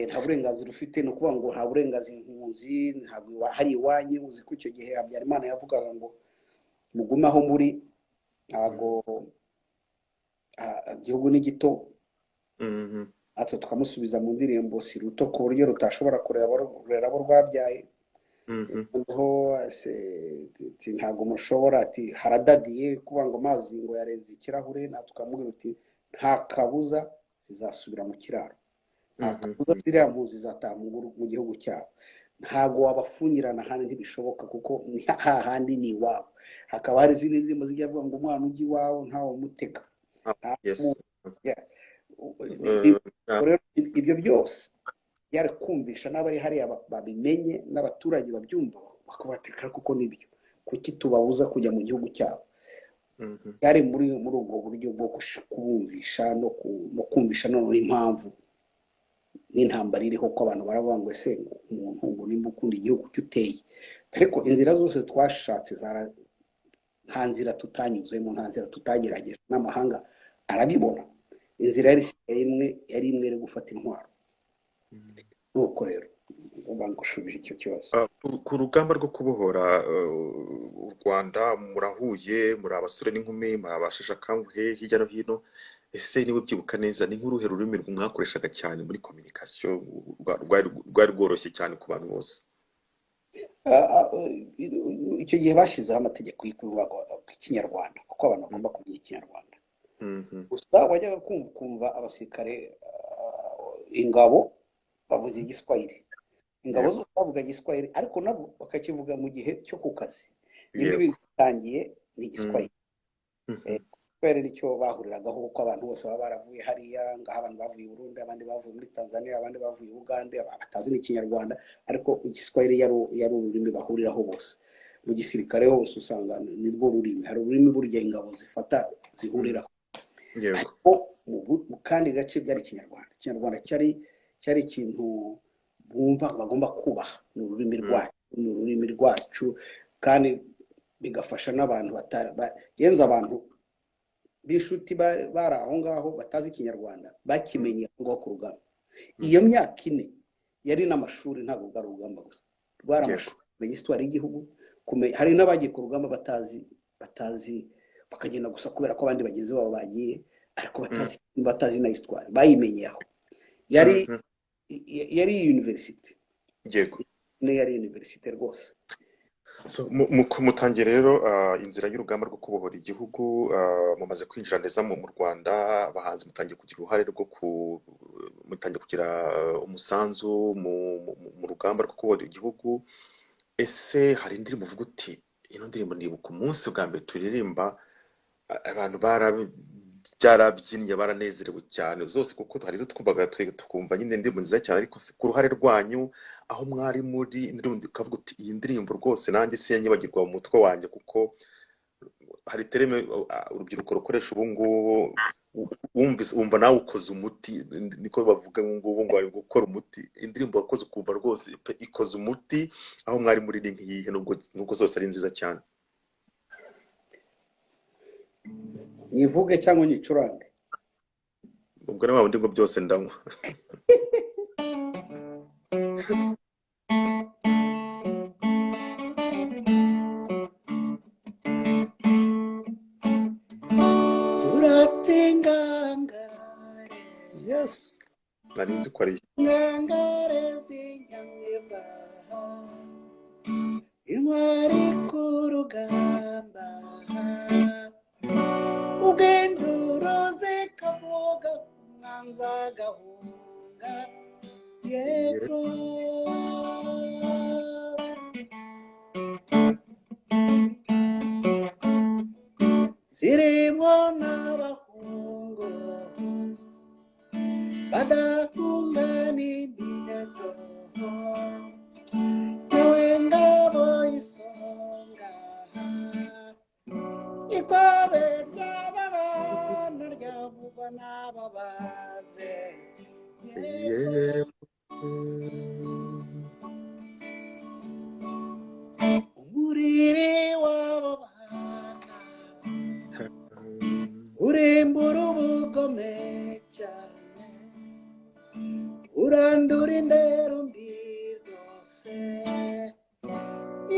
Nta burenganzira ufite, ni ukuvuga ngo nta burenganzira impunzi ntabwo hari iwanyu. Uzi ko icyo gihe Habyarimana yavugaga ngo mugume aho muri, ntabwo igihugu ni gito. Natwe tukamusubiza mu ndirimbo: si ruto ku buryo rutashobora kurera abo rwabyaye. Noneho ntabwo mushobora, ati haradadiye, kuvuga ngo amazi ngo yarenze ikirahure. Natwe tukamubwira uti nta kabuza zizasubira mu kiraro, nta kabuza ziriya mpunzi zizataha mu gihugu cyabo. Ntabwo wabafungirana ahandi, ntibishoboka, kuko ni hahandi ni iwabo. Hakaba hari izindi ndirimbo zijya avuga ngo umwana ujya iwawe ntawe umutega. Rero ibyo byose byari kumvisha n'abari hariya babimenye, n'abaturage babyumva bakabateka, kuko nibyo, kuki tubabuza kujya mu gihugu cyabo? Byari muri ubwo buryo bwo kubumvisha no kumvisha noneho impamvu n'intambara iriho, ko abantu baravuga ngo ese ngo umuntu ngo nimba ukunda igihugu cyo uteye. Ariko inzira zose twashatse nta nzira tutanyuzemo, nta nzira tutagerageje, n'amahanga arabibona. Inzira yari isigaye imwe, yari imwe yo gufata intwaro. Nuko rero uba ngushubije icyo kibazo. Ku rugamba rwo kubohora u Rwanda, murahuye, muri abasore n'inkumi, muri abasheshe akanguhe hirya no hino. Ese niba ubyibuka neza, ni nk'uruhe rurimi mwakoreshaga cyane muri communication rwari rworoshye cyane ku bantu bose? Icyo gihe bashyizeho amategeko yo Ikinyarwanda, kuko abantu bagomba kumenya Ikinyarwanda. Gusa wajyaga kumva ukumva abasirikare, ingabo bavuze Igiswahili. Ingabo zose bavuga Igiswahili, ariko nabo bakakivuga mu gihe cyo ku kazi. Niba ibintu bitangiye ni Igiswahili. Igiswahili nicyo bahuriragaho, kuko abantu bose baba baravuye hariya ngaho, abantu bavuye i Burundi, abandi bavuye muri Tanzania, abandi bavuye i Bugande, batazi n'Ikinyarwanda, ariko Igiswahili yari ururimi bahuriraho bose. Mu gisirikare hose usanga nirwo rurimi. Hari ururimi burya ingabo zifata zihuriraho. Ariko mu kandi gace byari Ikinyarwanda. Ikinyarwanda cyari ikintu bumva bagomba kubaha, ni ururimi rwacu, ni ururimi rwacu, kandi bigafasha n'abantu genza abantu b'inshuti bari aho ngaho batazi Ikinyarwanda bakimenye aho ngaho ku rugamba. Iyo myaka 4 yari n'amashuri, ntabwo bwari urugamba gusa, rwari amashuri, kumenya histoire y'igihugu, hari n'abagiye ku rugamba batazi bakagenda gusa kubera ko abandi bagenzi babo bagiye, ariko batazi na histoire, bayimenye aho. Yari university. Yego. Yari university rwose. So, mutangiye rero inzira y'urugamba rwo kubohora igihugu, mumaze kwinjira neza mu Rwanda, abahanzi mutangiye kugira uruhare rwo mutangiye kugira umusanzu mu rugamba rwo kubohora igihugu. Ese hari indirimbo uvuga uti ino ndirimbo nibuka umunsi bwa mbere turirimba, abantu byarabyinnye baranezerewe cyane zose, kuko hari izo twumvaga tukumva nyine indirimbo nziza cyane, ariko ku ruhare rwanyu aho mwari muri indirimbo ukavuga uti iyi ndirimbo rwose nanjye sinyibagirwa mu mutwe wanjye, kuko hari tereme urubyiruko rukoresha ubu ngubu, wumva nawe ukoze umuti, niko bavuga ubu ngubu ngo ari gukora umuti, indirimbo wakoze ukumva rwose ikoze umuti, aho mwari muri ni nk'iyihe nubwo zose ari nziza cyane? Nyivuge cyangwa nyicurange? Ubwo na wundi ngo byose ndanywa. Turatingangare. Yes, nari nzi ko ari ngangare z'inyamibwa, intwari ku rugamba, ubwenduro zikavuga umwanzi agahunga. Yego zirimo n'abahungu badahunga n'imiheto, yewe ngabo y'isonga, ikobe ry'ababana ryavugwa n'ababaze. Yego. Umuriri w'abo bana urimbura ubugome cyane, urandura indero mbi rwose,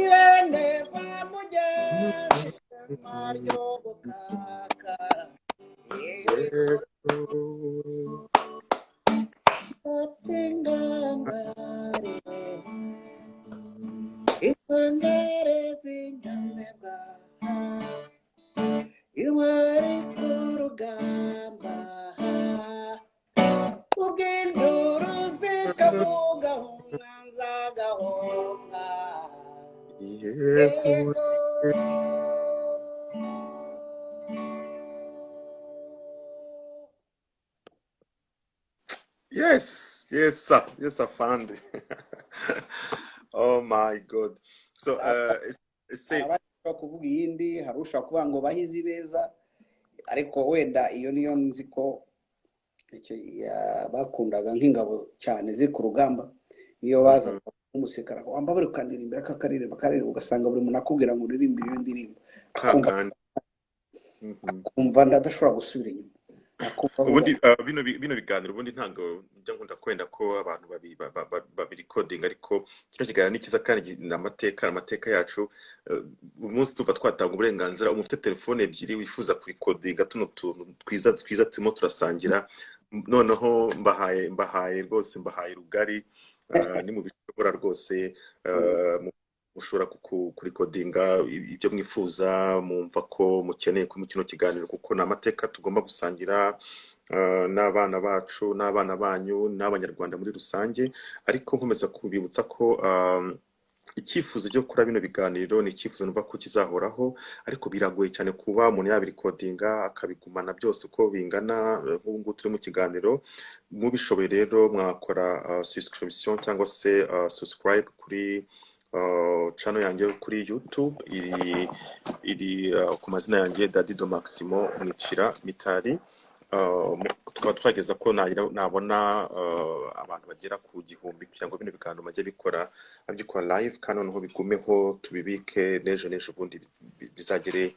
ibenderwa mugezi ishema ryo gukakara. Yego. Atingangare, intangare z'inyamibwa, intwari ku rugamba, ubw'induru zikavuga umwanzi agahunga. Yego. Yego. Yes, yes, sir. Yes, afande. Oh my God. So, ese abashobora kuvuga iyindi, hari ushobora kuvuga ngo bahizi beza, ariko wenda iyo niyo nzi ko icyo bakundaga nk'ingabo cyane ziri ku rugamba, niyo baza nk'umusirikare wamba bari kukandirimbira akakaririmba akaririmba, ugasanga buri muntu akubwira ngo uririmbe iyo ndirimbo, akumva ndadashobora gusubira inyuma. Ubundi bino biganiro ubundi ntabwo njya nkunda kwenda ko abantu babirikodinga, ariko kino kiganiro ni cyiza kandi ni amateka yacu. Umunsi tuva twatanga uburenganzira, umuntu ufite telefone ebyiri wifuza kurikodinga tuno tuntu twiza twiza turimo turasangira, noneho mbahaye rwose, mbahaye rugari, ni mu bishobora rwose, mushobora kurikodinga ibyo mwifuza, mumva ko mukeneye kuri kino kiganiro, kuko ni amateka tugomba gusangira n'abana bacu n'abana banyu n'abanyarwanda muri rusange. Ariko nkomeza kubibutsa ko icyifuzo cyo gukora bino biganiro ni icyifuzo numva ko kizahoraho, ariko biragoye cyane kuba umuntu yabirikodinga akabigumana byose uko bingana. Nk'ubu ngubu turi mu kiganiro, mubishoboye rero mwakora subscription cyangwa se subscribe kuri channel yanjye kuri YouTube, iri ku mazina yanjye Dady de Maximo Mwicira Mitari. Tukaba twageza ko nabona abantu bagera ku 1000 kugira ngo bino biganiro bajye babyikora live, kandi noneho bigumeho tubibike n'ejo n'ejo bundi bizagere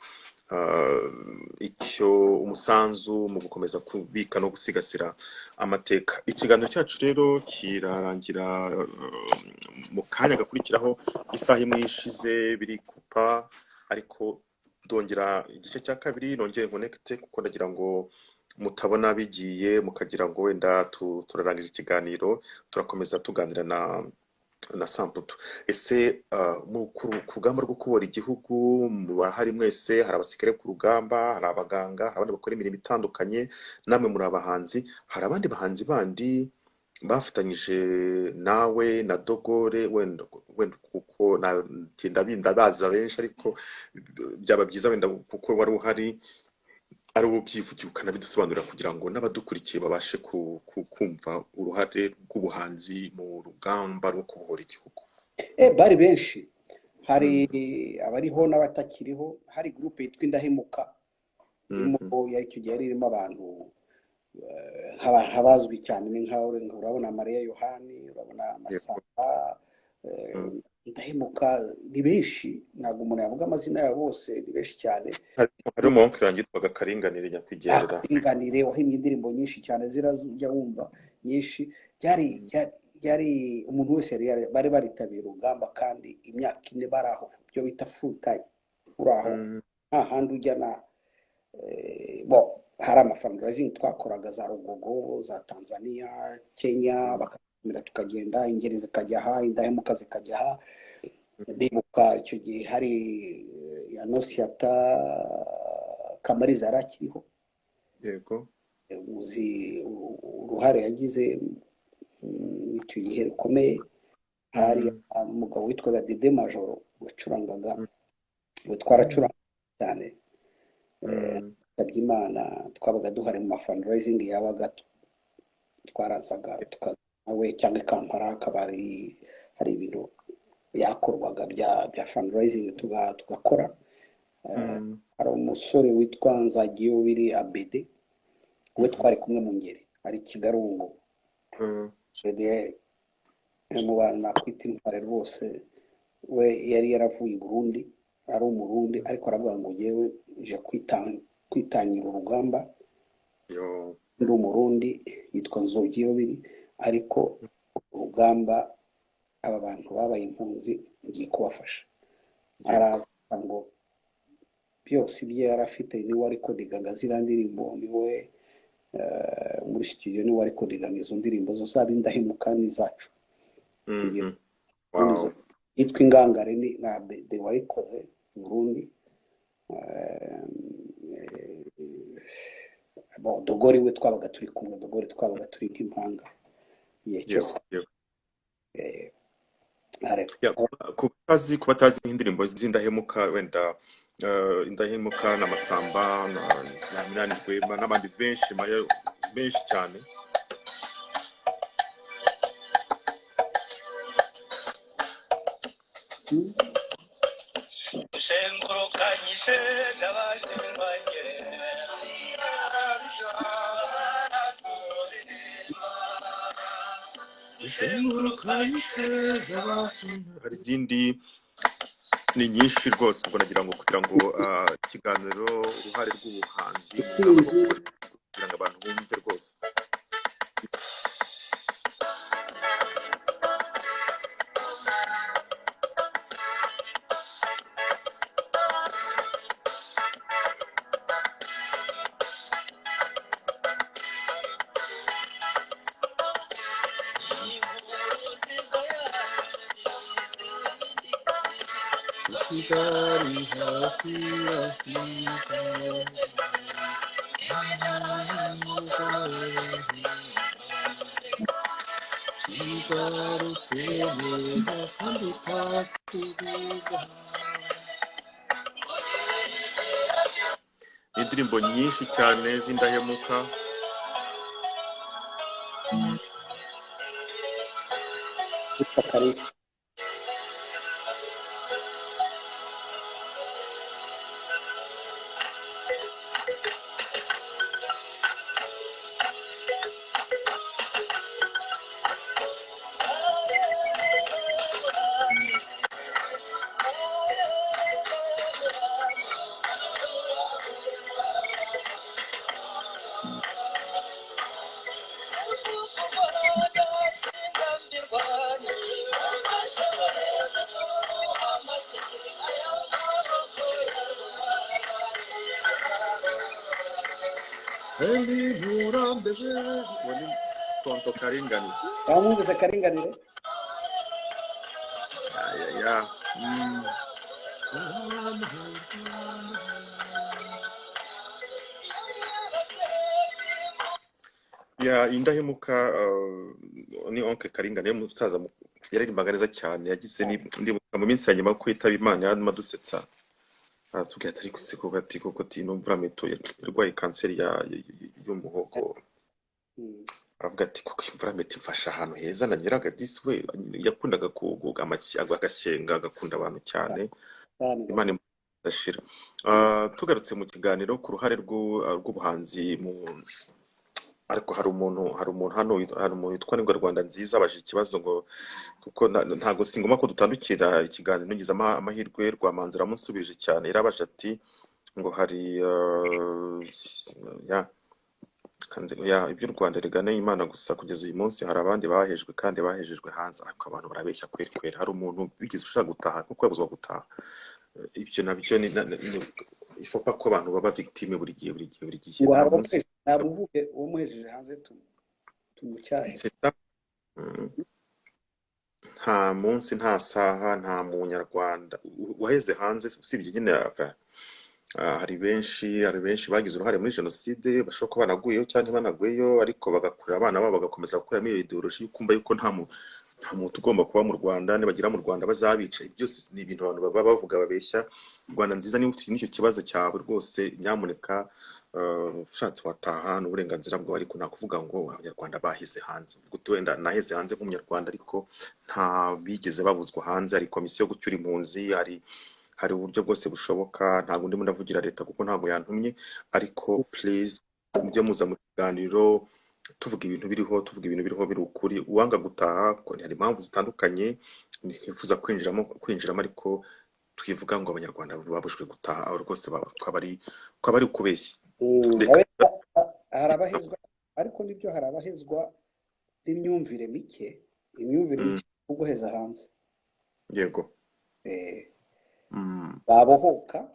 icyo umusanzu mu gukomeza kubika no gusigasira amateka. Ikiganiro cyacu rero kirarangira mu kanya gakurikiraho, isaha imwe ishize biri kupa, ariko ndongera igice cya kabiri nongere nkonekite, kuko ndagira ngo mutabona bigiye mukagira ngo wenda turarangije ikiganiro, turakomeza tuganira na Samputu. Ese ku rugamba rwo kubohora igihugu murahari mwese? Hari abasirikare ku rugamba, hari abaganga, hari abandi bakora imirimo itandukanye, namwe muri abahanzi. Hari abandi bahanzi bandi bafatanyije nawe na Dogore, wenda kuko ndabaza benshi, ariko byaba byiza wenda kuko wari uhari ari uwo ubyivugira ukanabidusobanurira, kugira ngo n'abadukurikiye babashe kumva uruhare rw'ubuhanzi mu rugamba rwo kubohora igihugu. Bari benshi, hari abariho n'abatakiriho. Hari groupe yitwa Indahemuka, irimo yari icyo gihe yari irimo abantu nk'abazwi cyane, ni nka urabona Mariya Yohani, urabona Masamba, Indahemuka ni benshi, ntabwo umuntu yavuga amazina yabo bose, ni benshi cyane. Hari umuhungu wanjye witwaga Karinganire nyakwigendera. Karinganire wahimbye indirimbo nyinshi cyane, zirajya wumva nyinshi. Byari umuntu wese bari baritabiriye urugamba, kandi imyaka 4 bari aho, ibyo bita full time, uri aho nta handi ujya. Na bo hari amafundraising twakoraga za Rugogo, za Tanzania, Kenya, bakatumira tukagenda, ingeri zikajya aha, indahemuka zikajya aha. Ndibuka icyo gihe hari Anosiata Kamariza yari akiriho. Yego. Uzi uruhare yagize icyo gihe rukomeye. Hari umugabo witwaga Dede Majoro wacurangaga, we twaracuranga cyane. Imana twabaga duhari mu ma fundraising yabaga, twarazaga tukaza we cyangwa Kampala, akaba hari ibintu byakorwaga bya fundraising tugakora. Hari umusore witwa Nzagiyobiri Abede, we twari kumwe mu ngeri, ari Kigali ubu ngubu. Mu bantu nakwita intwari rwose, we yari yaravuye i Burundi, ari umurundi, ariko aravuga ngo yewe nje kwitangira urugamba, ndi umurundi, yitwa Nzogiyobiri, ariko urugamba aba bantu babaye impunzi ngiye kubafasha. Araza ngo byose ibyo yari afite niwe ariko digaga ziriya ndirimbo, niwe muri studio niwe ariko digaga izo ndirimbo zose, zaba Indahemuka n'izacu. Yitwa Ingangare ni na Bede wayikoze Burundi. Dogori we twabaga turi kumwe, Dogori twabaga turi nk'impanga igihe cyose. Ku batazi nk'indirimbo z'Indahemuka, wenda Indahemuka na Masamba na Minani Rwema n'abandi benshi, Mariya benshi cyane. Hari izindi ni nyinshi rwose, ubwo nagira ngo kugira ngo ikiganiro uruhare rw'ubuhanzi kugira ngo abantu bumve rwose. Indirimbo nyinshi cyane z'indahemuka. Eli nturambeje. Uwo ni Tonto Karinganire. Wamwumvise Karinganire? Ya, ya, ya. Ya, Indahemuka ni Oncle Karinganire, umusaza yaririmbaga neza cyane. Yagize ndibuka mu minsi ya nyuma yo kwitaba Imana yarimo adusetsa, aratubwira ati ariko se koko, ati koko, ati ino mvura mito, yarwaye kanseri y'umuhogo. Aravuga ati koko imvura mito imfasha ahantu heza nanyuraga. Disi we yakundaga kuguga agashyenga, agakunda abantu cyane. Cyane. Imana imudashira. Tugarutse mu kiganiro ku ruhare rw'ubuhanzi mu, ariko hari umuntu hano, hari umuntu witwa Nibwo Rwanda Nziza abajije ikibazo ngo kuko ntabwo si ngombwa ko dutandukira ikiganiro, ngize amahirwe Rwamanzi aramusubije cyane. Yarabaje ati ngo hari ya kanze ya iby'u Rwanda rigana Imana gusa, kugeza uyu munsi hari abandi bahejwe kandi bahejejwe hanze. Ariko abantu barabeshya kweri kweri. Hari umuntu wigeze ushaka gutaha kuko yabuzwa gutaha. Ibyo nabyo ni ifopa ko abantu baba victime buri gihe, buri gihe, buri gihe. Ngo Nta hari munsi. uwamuhejeje, namuvuge uwamuhejeje hanze tumucyahe. C'est ça. Nta munsi, nta saha, nta munyarwanda waheze hanze usibye nyine hari benshi bagize uruhare muri jenoside, bashobora kuba banaguyeyo cyangwa ntibanaguyeyo, ariko bagakurira abana babo bagakomeza gukuramo iyo ideology yo kumva yuko nta muntu ugomba kuba mu Rwanda, nibagera mu Rwanda bazabica. Ibi byose ni ibintu abantu baba bavuga babeshya. Rwanda Nziza, niba ufite n'icyo kibazo cyawe rwose, nyamuneka, ushatse wataha, ni uburenganzira bwawe, ariko nta kuvuga ngo abanyarwanda baheze hanze. Uvuga uti wenda naheze hanze nk'umunyarwanda, ariko nta bigeze babuzwa hanze. Hari komisiyo yo gucyura impunzi, hari uburyo bwose bushoboka. Ntabwo ndimo ndavugira leta kuko ntabwo yantumye, ariko please mujye muza mu kiganiro tuvuga ibintu biriho, tuvuga ibintu biriho biri ukuri. Uwanga gutaha ko hari impamvu zitandukanye ntifuza kwinjiramo, ariko twivuga ngo abanyarwanda babujijwe gutaha, aho rwose twaba ari ukubeshya. Reka Hari abahezwa, ariko nibyo, hari abahezwa n'imyumvire mike, imyumvire mike yo guheza hanze. Babohoka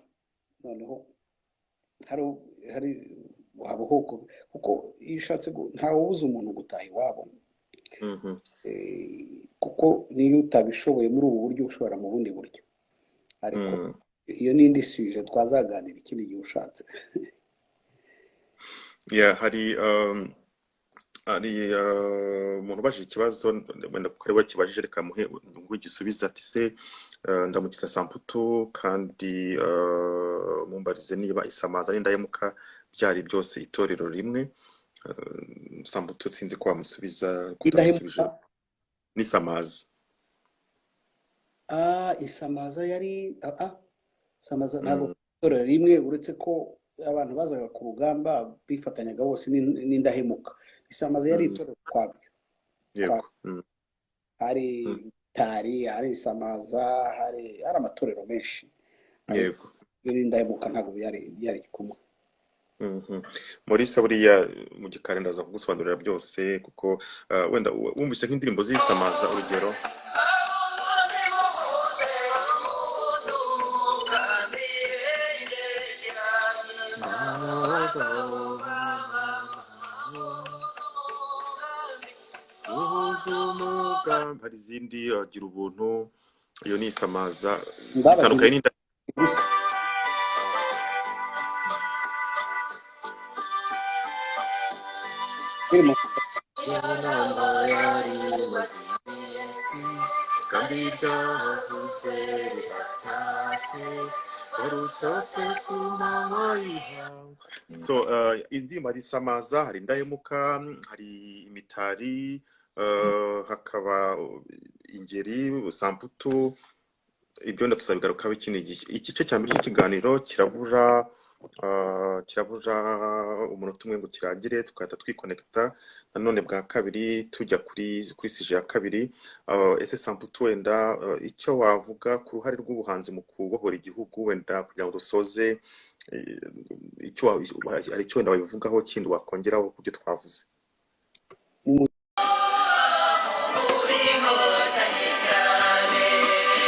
noneho hari wabohoka, kuko iyo ushatse ntawe ubuza umuntu gutaha iwabo. Kuko niyo utabishoboye muri ubu buryo, ushobora mu bundi buryo, ariko iyo ni indi sujet twazaganira ikindi gihe ushatse. Yeah, hari umuntu ubajije ikibazo, wenda kuko ari we wakibajije reka muhe ngo igisubize. Ati se ndamukiza Samputu, kandi mumbarize niba Isamaza n'Indahemuka byari byose itorero rimwe. Samputu, sinzi ko wamusubiza, ko utamusubije. Indahemuka n'Isamaza. Ah, Isamaza yari Isamaza ntabwo itorero rimwe, uretse ko abantu bazaga ku rugamba bifatanyaga bose n'Indahemuka. Isamaza yari itorero kwabyo. Yego. Hari Tari, hari Isamaza, hari amatorero menshi, ariko yo n'Indahemuka ntabwo byari kumwe. Maurice, buriya mu gikari ndaza kugusobanurira byose, kuko wenda wumvise nk'indirimbo z'Isamaza, urugero. Hari izindi, agira ubuntu, iyo ni Isamaza. Ndabagira Bitandukanye n'inda gusa iri mu Inama yari imaze iminsi, kandi ryavuze riratatse, warutsatse ku manywa y'ihangu. So indirimbo, hari Isamaza, hari Indahemuka, hari Imitari, hakaba Ingeri, Samputu. Ibyo wenda tuzabigarukaho ikindi gihe. Igice cya mbere cy'ikiganiro kirabura umunota umwe ngo kirangire, tugahita twikonekita nanone bwa kabiri tujya kuri sujet ya kabiri. Ese Samputu, wenda icyo wavuga ku ruhare rw'ubuhanzi mu kubohora igihugu, wenda kugira ngo dusoze, icyo hari icyo wenda wabivugaho kindi wakongeraho ku byo twavuze?